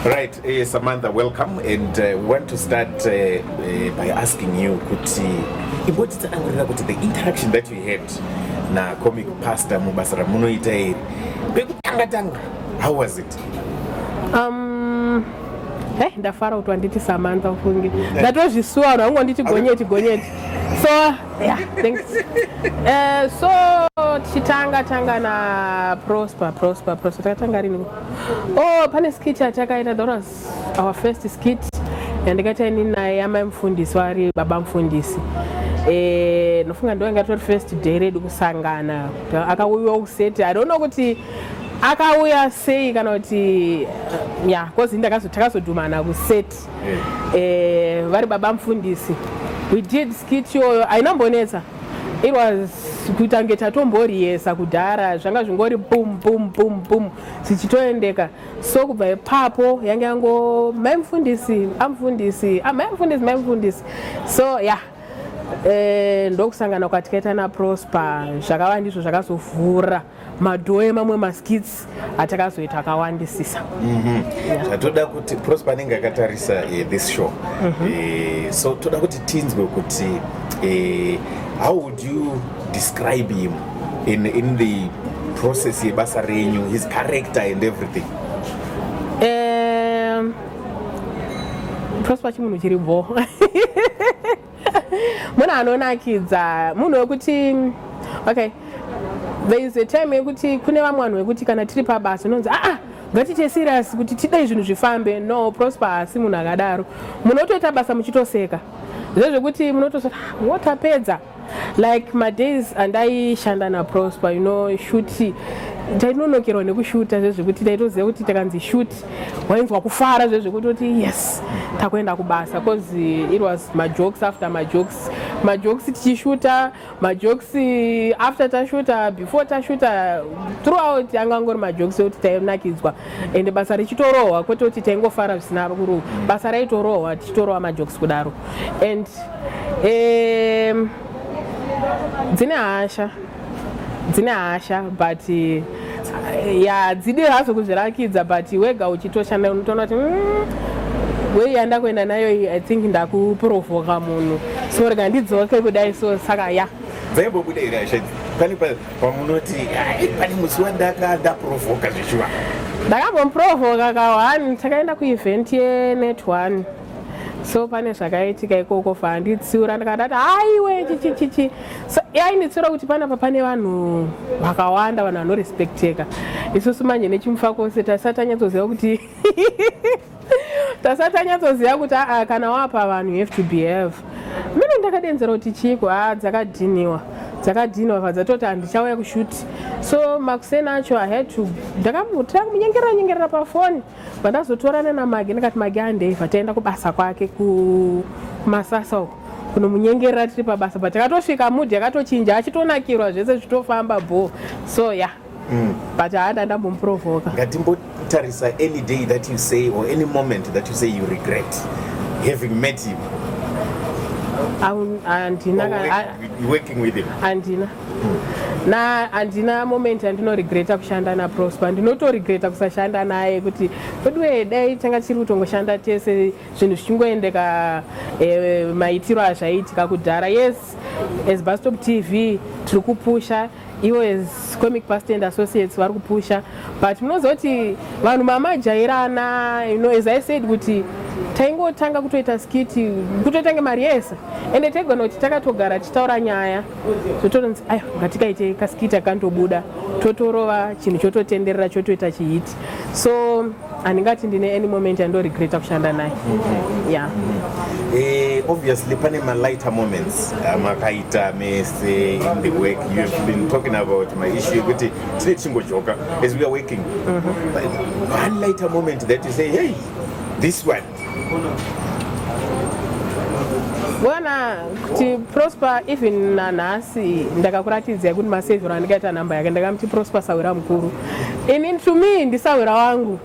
Right, Samantha, welcome. And we want to start by asking you kuti imbotitsanangurira kuti the interaction that you had na Comic Pastor mubasa ramunoita iri pekutanga tanga, how was it? Hey, ndafara kuti wanditi Samantha. Ufunge ndatozvisuwa, vanhu vangonditi Gonyeti, Gonyeti. So yeah, thanks. So tichitanga tanga naProsper, Prosper, Prosper takatanga rini? Oh, pane skit yatakaita. That was our first skit yandikaita ini naye, amai mufundisi vari baba mufundisi. Nofunga ndo yanga tori first day redu kusangana. Akauyiwa kuset. I don't know kuti akauya sei kana kuti ya, 'cause takazodhumana kuset. Vari baba mufundisi. We did skit iyoyo, hainambonetsa. It was kuita kunge tatomboriyesa kudhara, zvanga zvingori bum bum bum bum, zvichitoendeka. So kubva ipapo yange yango mai mufundisi, amufundisi, amai mufundisi, mai mufundisi. So yeah, ndokusangana kwatikaita naProsper. Zvakava ndizvo zvakazovhura madoor emamwe maskits atakazoita akawandisisa. Zvatoda kuti Prosper anenge akatarisa this show, so toda kuti tinzwe kuti how would you describe him in the process yebasa renyu, his character and everything? Prosper chimunhu chiri bho, munhu anonakidza, munhu wekuti, okay, there is a time yekuti kune vamwe vanhu vekuti kana tiri pabasa unonzi, "Aa, ngatiite serious kuti tidei zvinhu zvifambe." No, Prosper haasi munhu akadaro. Munotoita basa muchitoseka, zvezvekuti munotoseka wotapedza. Like madays andaishanda naProsper, shoot tainonokerwa nekushuta, zvezvekuti taitoziva kuti takanzi shoot, wainzwa kufara zvezvekutoti yes, takuenda kubasa, 'cause it was majokes after majokes, majokes tichishuta, majokes after tashuta, before tashuta, throughout angangori majokes ekuti tainakidzwa ende basa richitorohwa, kwete kuti taingofara zvisina kuru. Basa raitorohwa, tichitorohwa majokes kudaro. And dzine hasha, dzine hasha, but ya, dzidi hadzo kuzvirakidza, but wega uchitoshanda unotoona kuti way yandakuenda nayo iyi, I think ndakuprovoka munhu, so rega ndidzoke kudai. So saka ya. Dzaimbobuda here hasha idzi? Pane pamunoti, "Ai, pane musi wandaka ndaprovoka zvichiva"? Ndakambomuprovoka ka1. Takaenda kuevent yeNet One, so pane zvakaitika ikoko, fanditsiura, ndikadati, "Haiwe, chichichichi." So yainditsiura kuti panapa pane vanhu vakawanda, vanhu vanorespekteka. Isusu manje nechimufakose tasati tanyatsoziva kuti aa, kana wapa vanhu, you have to behave. Mene ndakadenzera kuti chiko, ha, dzakadhiniwa, dzakadhiniwa, vadzatoti handichauya kushoot. So makuseni acho I had to ndakamunyengerera nyengerera pafoni, vandazotorana naMagi. Ndikati, "Magi, handei." Vataenda kubasa kwake kuMasasa uko kunomunyengerera tiri pabasa, but takatosvika mood yakatochinja, achitonakirwa, zvese zvitofamba bho. So yeah, but haanda ndambomuprovoka. Ngatimbotarisa any day that you say or any moment that you say you regret having met him Handina. Or working with him. Handina, na handina moment yandinoregreta kushanda naProsper. Ndinotoregreta kusashanda naye, kuti kweduwe dai tanga tiri kutongoshanda tese, zvinhu zvichingoendeka maitiro azvaiitika kudhara. Yes, as Bustop TV tiri kupusha, ivo as Comic Pastor and Associates vari kupusha, but munoziva kuti vanhu mamajairana. As I said kuti taingotanga kutoita skit, kutoita mari yese, ende taigona kuti takatogara tichitaura nyaya, totonzi, "Aiwa, ngatikaite kaskit." Akandobuda, totorova chinhu, chototenderera, chotoita chihit. So handingati ndine any moment yandoregreta kushanda naye, yeah. Obviously pane malighter moments makaita mese in the work. You have been talking about my issue yekuti tine tichingojoka as we are working. But one lighter moment that you say, "Hey, this one"? Bona kuti Prosper, even nanhasi ndakakuratidzai kuti masevhero andikaita nhamba yake, ndakamuti Prosper sawira mukuru. Ini to me ndisawira wangu,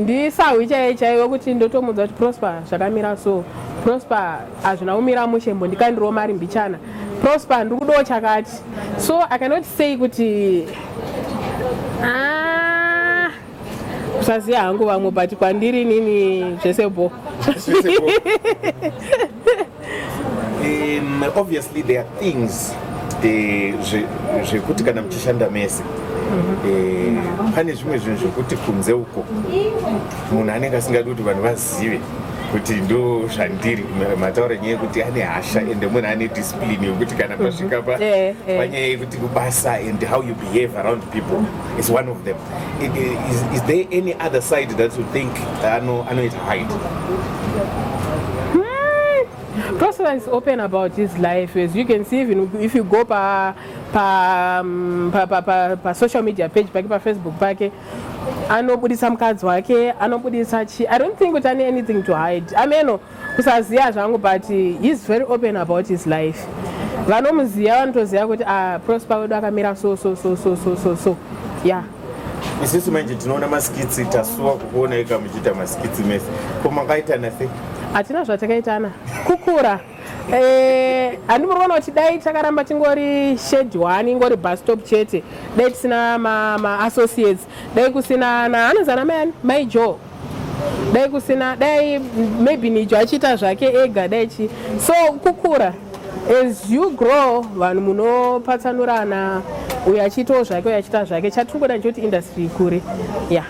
ndisawi chaiye chaiwe, kuti ndotomudza kuti, "Prosper, zvakamira so. Prosper, hazvina kumira mushe, mbondikandirawo mari mbichana. Prosper, ndiri kudawo chakati." So I cannot say kuti, ah, Kusaziva hangu vamwe, but kwandiri nini zvese bo. Obviously there are things zvekuti kana muchishanda mese, pane zvimwe zvinhu zvekuti kunze uko munhu anenge asingadi kuti vanhu vazive kuti ndo zvandiri. Mataura nyaya yekuti ane hasha, ende munhu ane discipline yekuti kana pasvika panyaya yekuti kubasa and how you behave around people is one of them. Is there any other side that you think anoita hide? Prosper is open about his life. As you can see, even if you go pa social media page pake, pa Facebook pake, anobudisa mukadzi wake, anobudisa chi. I don't think kuti ane anything to hide. Ameno kusaziva zvangu, but he's very open about his life. Vanomuziva vanotoziva kuti, ah, Prosper wedu akamira so so so so so so so, yeah. Isusu manje tinoona maskits. Tasuwa kukuona ika muchiita maskits mese. Ko makaitana sei? Hatina zvatakaitana, kukura. Handi muri kuona kuti dai takaramba tingori shed one, ingori bus stop chete, dai tisina maassociates, dai kusina na anonzi ana mai ani, Mai Joe, dai kusina, dai maybe Nijo achiita zvake ega, dai chi. So kukura, as you grow, vanhu munopatsanurana, uyo achiitawo zvake, uyo achiita zvake. Chatiri kuda ndechekuti industry ikure, yeah.